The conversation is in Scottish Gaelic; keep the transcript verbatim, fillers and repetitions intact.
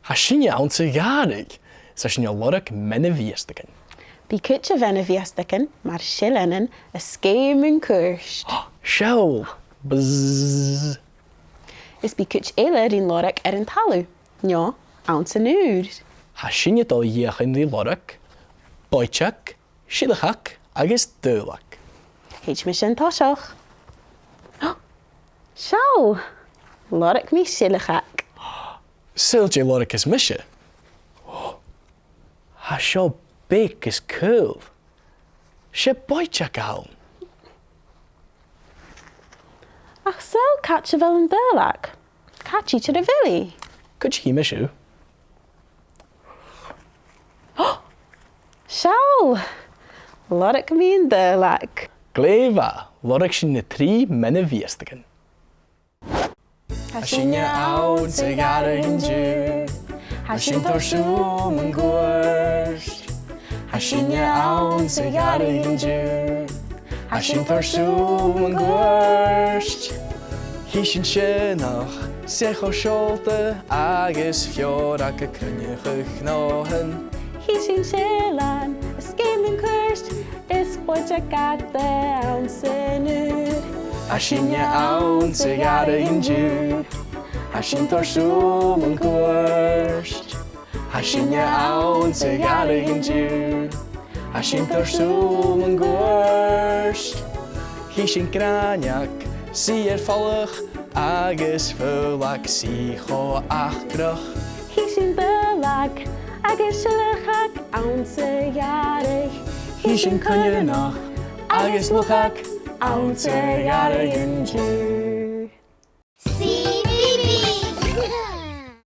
Tha sinne anns a' ghàrradh. 'S tha sinne a' lorg meanbh-bhiastagan. Bidh cuid de mheanbh-bhiastagan mar seilleanan a' sgèith mun cuairt. Seall! Bzzz. Is bidh cuid eile rin lorg air an talamh, no anns an adhar. Tha sinne a' dol a dh'fheuchainn ri lorg boiteag, sileachadh agus daolag. Thèid mise an toiseach. Seall! Lorg mi sileachadh. Saoil dè lorgas mise? Tha seo beag is caol. 'S e boiteag a th' ann. Ach saoil càit a bheil an daolag? Càit a bheil e? Cuidichidh mise thu. Seall! Lorg mi an daolag. Glè mhath, lorg sinn na trì meanbh-bhiastagan. Tha sinne anns a' ghàrradh an-diugh. Tha sinn a' toirt sùil mun cuairt. Tha sinne anns a' ghàrradh an-diugh. Tha sinn a' toirt sùil mun cuairt. Chì sinn sionnach, 's e cho seòlta agus feòrag a' cruinneachadh cnothan. Chì sinn seillean a' sgèith mun cuairt, is boiteag fhada anns an adhar. Tha sinne anns a' ghàrradh an-diugh. Tha sinn a' toirt sùil mun cuairt. Tha sinne anns a' ghàrradh an-diugh. Tha sinn a' toirt sùil mun cuairt. Chì sinn gràineag, suidhe air falach, agus faoileag suidhe cho acrach. Chì sinn daolag agus sileachadh anns a' ghàrradh. Chì sinn coineanach agus luchag anns a' ghàrradh an-diugh.